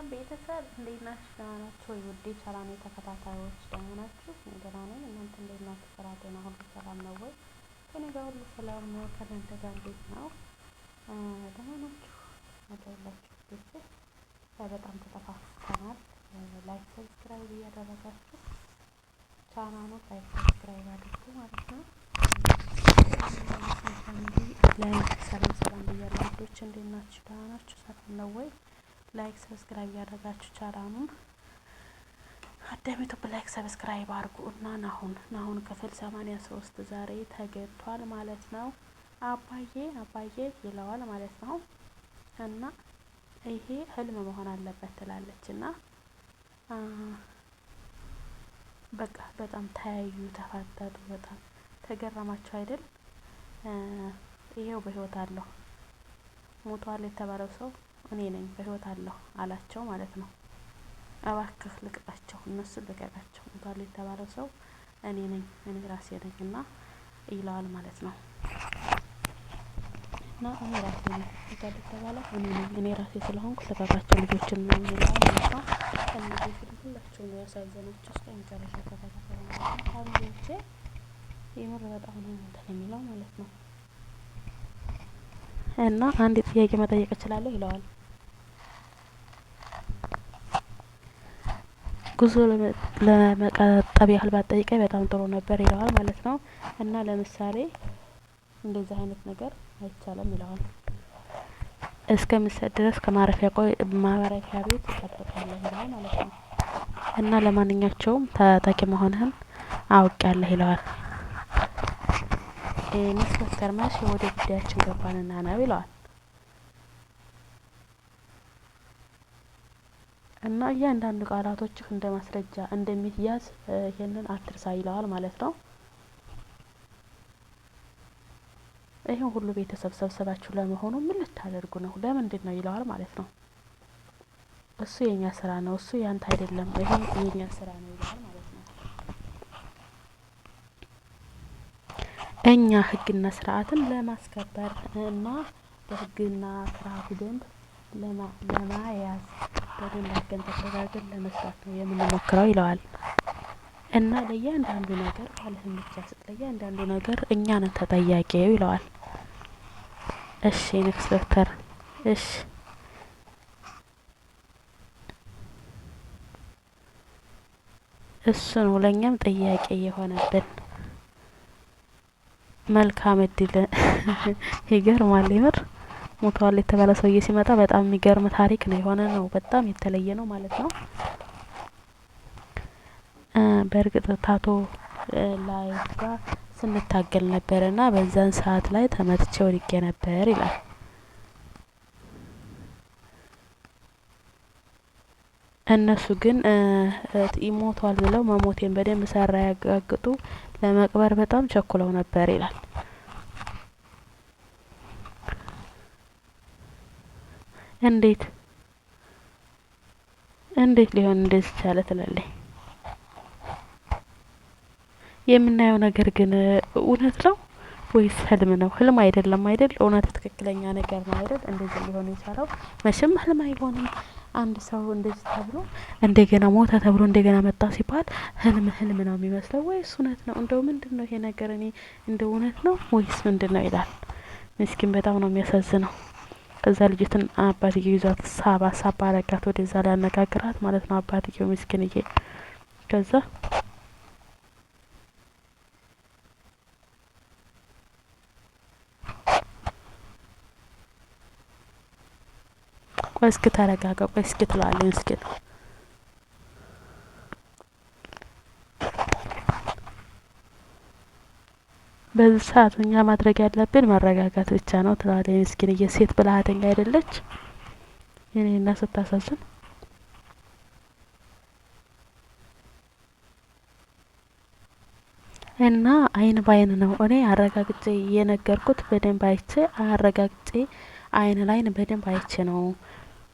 ሰላም ቤተሰብ እንዴት ናችሁ? ደህና ናችሁ ወይ? ውዴ ቻናሌ ተከታታዮች ደህና ናችሁ? እኔ ደህና ነኝ። እናንተ እንዴት ናችሁ? ስራ፣ ጤና ሁሉ ሰላም ነው ወይ? ከእኔ ጋር ሁሉ ሰላም ነው። ከእናንተ ጋር እንዴት ነው? ደህና ናችሁ? አለሁላችሁ ውዶቼ። በጣም ተጠፋፍተናል። Like subscribe እያደረጋችሁ ቻናሉን like subscribe አድርጉ ማለት ነው። Like ሰላም ሰላም ብያለሁ ውዶች፣ እንዴት ናችሁ? ደህና ናችሁ? ሰላም ነው ወይ? Like subscribe እያደረጋችሁ ቻናሉን አዳሚቱ like subscribe አድርጉ እና ናሁን ክፍል 83 ዛሬ ተገኝቷል ማለት ነው። አባዬ አባዬ ይለዋል ማለት ነው። እና ይሄ ህልም መሆን አለበት ትላለች እና በቃ በጣም ተያዩ፣ ተፋጠጡ። በጣም ተገረማቸው አይደል? ይሄው በህይወት አለሁ ሞቷል የተባለው ሰው እኔ ነኝ በህይወት አለሁ አላቸው ማለት ነው። እባክህ ልቀቃቸው፣ እነሱን ልቀቃቸው፣ ሞቷል የተባለው ሰው እኔ ነኝ፣ እኔ ራሴ ነኝ እና ይለዋል ማለት ነው። እና እኔ ራሴ ነኝ ሞቷል የተባለው እኔ ነኝ፣ እኔ ራሴ ስለሆንኩ ልቀቃቸው ልጆችን ነው ይለዋል ማለት ነው። እነዚህ ፊልም ሁላቸውም ነው ያሳዘናቸው እስከ መጨረሻ ተከታተሉ ማለት ነው። Family ዎቼ የምር በጣም ነው እንትን የሚለው ማለት ነው። እና አንድ ጥያቄ መጠየቅ እችላለሁ ይለዋል። ጉዞ ለመቀጠብ ያህል ባትጠይቀኝ በጣም ጥሩ ነበር ይለዋል ማለት ነው። እና ለምሳሌ እንደዚህ አይነት ነገር አይቻልም ይለዋል። እስከምሰጥ ድረስ ከማረፊያ ቆይ ማረፊያ ቤት እጠብቃለሁ ይለዋል ማለት ነው። እና ለማንኛቸውም ታጣቂ መሆንህን አውቄያለሁ ይለዋል። ኢንስፔክተር መሽ ወደ ጉዳያችን ገባንና ነው ይለዋል። እና እያንዳንዱ ቃላቶችህ እንደ ማስረጃ እንደሚያዝ ይሄንን አትርሳ ይለዋል ማለት ነው። ይህን ሁሉ ቤተሰብ ሰብሰባችሁ ለመሆኑ ምን ልታደርጉ ነው? ለምንድን ነው ይለዋል ማለት ነው። እሱ የኛ ስራ ነው፣ እሱ ያንተ አይደለም፣ ይሄ የኛ ስራ ነው ይለዋል ማለት ነው። እኛ ህግና ስርዓትን ለማስከበር እና በህግና ስርዓቱ ደንብ ለማያዝ በደንብ አድርገን ተደራርገን ለመስራት ነው የምንሞክረው ይለዋል። እና ለእያንዳንዱ ነገር ቃልህን ብቻ ስጥ፣ ለእያንዳንዱ ነገር እኛ ነን ተጠያቂው ይለዋል። እሺ ኢንስፔክተር እሺ። እሱ ነው ለእኛም ጥያቄ የሆነብን። መልካም እድል። ይገርማል የምር ሞተዋል የተባለ ሰውዬ ሲመጣ በጣም የሚገርም ታሪክ ነው የሆነ ነው። በጣም የተለየ ነው ማለት ነው። በእርግጥ ታቶ ላይ ጋር ስንታገል ነበር እና በዛን ሰዓት ላይ ተመትቼ ወድቄ ነበር ይላል። እነሱ ግን ሞቷል ብለው መሞቴን በደንብ ሳያረጋግጡ ለመቅበር በጣም ቸኩለው ነበር ይላል። እንዴት እንዴት ሊሆን እንደዚህ ቻለ ትላለች። የምናየው ነገር ግን እውነት ነው ወይስ ህልም ነው? ህልም አይደለም አይደል? እውነት ትክክለኛ ነገር ነው አይደል? እንደዚህ ሊሆን የቻለው መቼም ህልም አይሆንም። አንድ ሰው እንደዚህ ተብሎ እንደገና ሞተ ተብሎ እንደገና መጣ ሲባል ህልም ህልም ነው የሚመስለው ወይስ እውነት ነው? እንደው ምንድን ነው ይሄ ነገር? እኔ እንደው እውነት ነው ወይስ ምንድን ነው ይላል። ምስኪን በጣም ነው የሚያሳዝነው። ከዛ ልጅትን አባትየው ይዟት ሳባ ሳባ አረጋት፣ ወደዛ ሊያነጋግራት ማለት ነው አባትየው ምስኪንዬ። ከዛ ቆይ እስኪ ተረጋጋ፣ ቆይ እስኪ ትለዋለች ምስኪን። በዚህ ሰዓት እኛ ማድረግ ያለብን መረጋጋት ብቻ ነው ትለዋለች ምስኪንዬ። ሴት ብልሃተኛ አይደለች የኔ እና ስታሳዝን። እና አይን ባይን ነው እኔ አረጋግጬ የነገርኩት፣ በደንብ አይቼ አረጋግጬ አይን ላይን በደንብ አይቼ ነው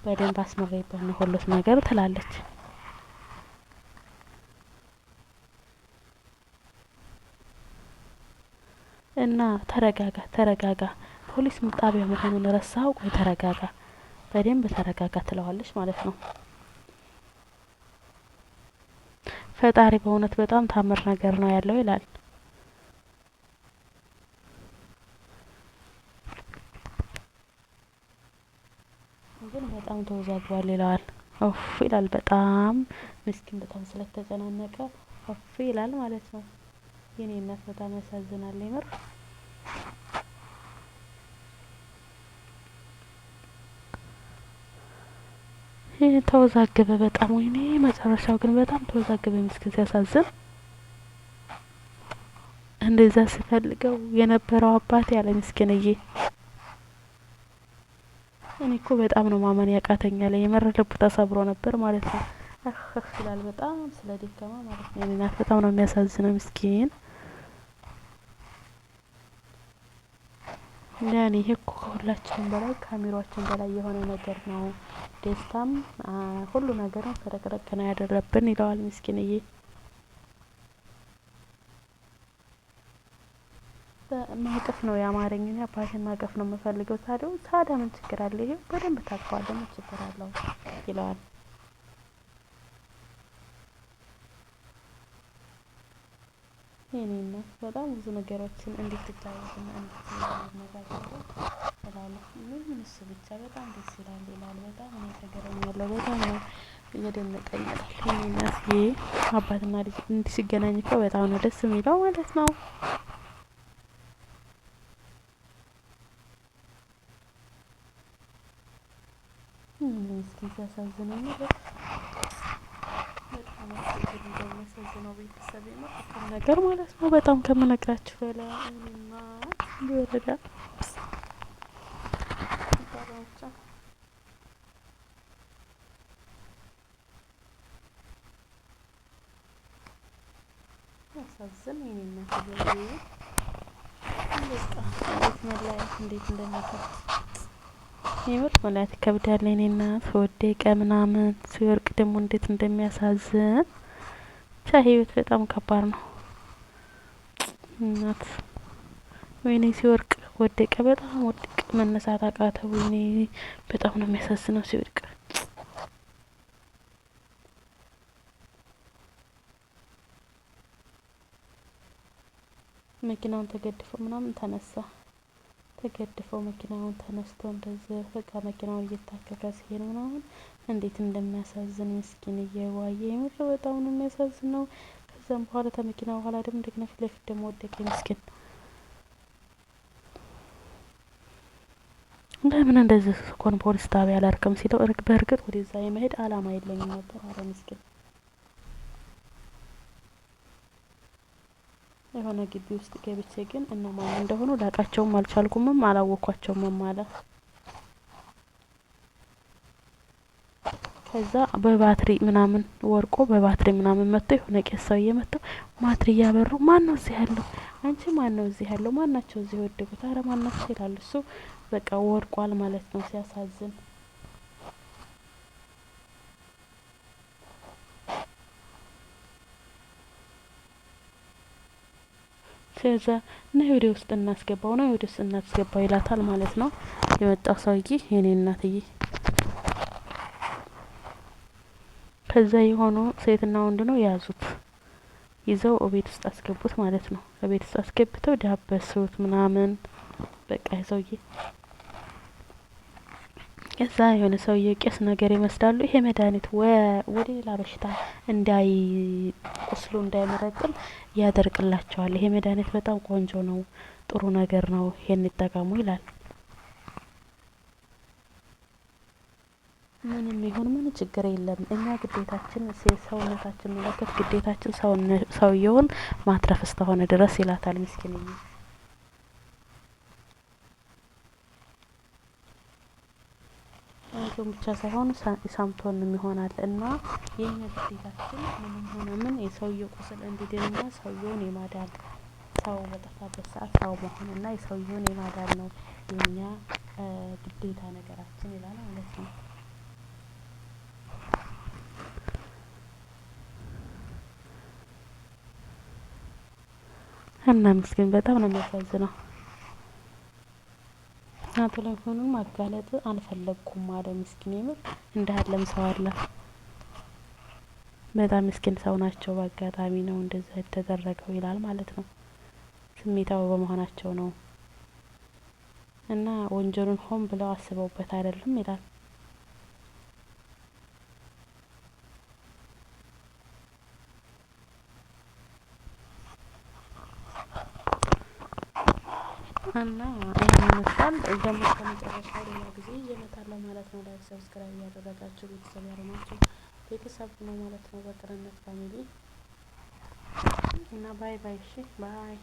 በደንብ አስምሬበት ነው ሁሉት ነገር ትላለች። እና ተረጋጋ ተረጋጋ፣ ፖሊስ ጣቢያ መሆኑን ረሳኸው? ቆይ ተረጋጋ፣ በደንብ ተረጋጋ ትለዋለች ማለት ነው። ፈጣሪ በእውነት በጣም ታምር ነገር ነው ያለው ይላል። ግን በጣም ተወዛግቧል ይለዋል። ኦፍ ይላል በጣም ምስኪን፣ በጣም ስለተጨናነቀ ኦፍ ይላል ማለት ነው። የኔ እናት በጣም ያሳዝናል የምር። ይህ ተወዛገበ በጣም ወይኔ፣ መጨረሻው ግን በጣም ተወዛገበ ምስኪን ሲያሳዝን። እንደዛ ስፈልገው የነበረው አባት ያለ ምስኪንዬ፣ እኔ እኮ በጣም ነው ማመን ያቃተኛል። የምር ልቡ ተሰብሮ ነበር ማለት ነው። እህ ይላል በጣም ስለደከመ ማለት ነው። የኔ እናት በጣም ነው የሚያሳዝነው ምስኪን። ለኔ ይሄ እኮ ከሁላችንም በላይ ከአእምሯችን በላይ የሆነ ነገር ነው። ደስታም ሁሉ ነገርም ፍርቅርቅ ነው ያደረብን ይለዋል ምስኪንዬ። ማቀፍ ነው ያማረኝ፣ እኔ አባቴን ማቀፍ ነው የምፈልገው። ታዲያ ምን ችግር አለ? ይሄ በደንብ ታውቀዋለህ፣ ምን ችግር አለው ይለዋል። የኔ እናት በጣም ብዙ ነገሮችን እንዴት ትጫወትና እንዴት ትነጋገሩ እላለሁ። ምን እሱ ብቻ በጣም ደስ ይላል ይላል። በጣም እኔ ተገርሜያለሁ። በጣም ነው እየደነቀኝ ይላል። የኔ እናት አባትና ልጅ እንዲህ ሲገናኝ እኮ በጣም ነው ደስ የሚለው ማለት ነው። ምስኪን ሲያሳዝነው በጣም እንደሚያሳዝነው ቤተሰብ ነገር ማለት ነው። በጣም ከምነግራችሁ በላይ እኔማ ወረዳ ያሳዝን። የኔ እናት እንዴት መለያየት እንዴት እንደሚከብድ የምር መለያየት ይከብዳል። የኔ እናት ወደቀ ምናምን ሲወርቅ ደግሞ እንዴት እንደሚያሳዝን ብቻ ህይወት በጣም ከባድ ነው። እናት ወይኔ ሲወርቅ ወደቀ፣ በጣም ወደቀ፣ መነሳት አቃተው። ወይኔ በጣም ነው የሚያሳዝነው ሲወድቅ። መኪናውን ተገድፎ ምናምን ተነሳ። ተገድፈው መኪናውን ተነስቶ እንደዚህ በቃ መኪናውን እየታከከ ሲሄድ ምናምን እንዴት እንደሚያሳዝን ምስኪን እየዋየ የምር በጣም ነው የሚያሳዝነው። ከዛም በኋላ ተመኪና በኋላ ደግሞ እንደገና ፊት ለፊት ደግሞ ወደቀ ምስኪን። ለምን እንደዚህ ስኮን ፖሊስ ጣቢያ አላርከም ሲለው በእርግጥ ወደዛ የመሄድ አላማ የለኝም ነበር አለ ምስኪን። የሆነ ግቢ ውስጥ ገብቼ ግን እነማን እንደሆኑ ላቃቸውም አልቻልኩምም አላወኳቸውምም አለ። ከዛ በባትሪ ምናምን ወርቆ በባትሪ ምናምን መጥቶ የሆነ ቄስ ሰውዬ መጥቶ ባትሪ እያበሩ ማን ነው እዚህ ያለው? አንቺ ማን ነው እዚህ ያለው? ማን ናቸው እዚህ የወደቁት? አረ ማን ናቸው ይላል። እሱ በቃ ወርቋል ማለት ነው። ሲያሳዝን። ከዛ ነይ ወደ ውስጥ እናስገባው፣ ነይ ወደ ውስጥ እናስገባው ይላታል ማለት ነው። የመጣው ሰውዬ የኔ እናትዬ። ከዛ የሆኑ ሴትና ወንድ ነው ያዙት፣ ይዘው እቤት ውስጥ አስገቡት ማለት ነው። እቤት ውስጥ አስገብተው ዳበሱት ምናምን በቃ ሰውዬ ከዛ የሆነ ሰውዬ ቄስ ነገር ይመስላሉ። ይሄ መድኃኒት ወደ ሌላ በሽታ እንዳይ ቁስሉ እንዳይመረቅል ያደርቅላቸዋል። ይሄ መድኃኒት በጣም ቆንጆ ነው፣ ጥሩ ነገር ነው፣ ይሄን ይጠቀሙ ይላል። ምንም ይሁን ምን ችግር የለም። እኛ ግዴታችን ሰውነታችን መለከት ግዴታችን ሰውየውን ማትረፍ እስከሆነ ድረስ ይላታል ምስኪንዬ። አይቶን ብቻ ሳይሆን ሰምቶንም ይሆናል እና የኛ ግዴታችን ምንም ሆነ ምን የሰውየው ቁስል እንዲድንና ሰውየውን የማዳን ሰው በጠፋበት ሰዓት ሰው መሆን እና የሰውየውን የማዳን ነው የኛ ግዴታ ነገራችን ይላል ማለት ነው። እና ምስኪን በጣም ነው የሚያሳዝነው። አቶ ለሆኑን ማጋለጥ አልፈለግኩም አለ ምስኪን። የምር እንዳለም ሰው አለ። በጣም ምስኪን ሰው ናቸው። በአጋጣሚ ነው እንደዛ የተደረገው ይላል ማለት ነው። ስሜታዊ በመሆናቸው ነው እና ወንጀሉን ሆን ብለው አስበውበት አይደለም ይላል። እና ይህን ይመስላል። ደግሞ ከመጨረሻው ሌላ ጊዜ እየመጣለሁ ማለት ነው። Like subscribe እያደረጋችሁ ቤተሰብ ያልሆናችሁ ቤተሰብ ነው ማለት ነው። በቅንነት family እና bye bye። እሺ bye።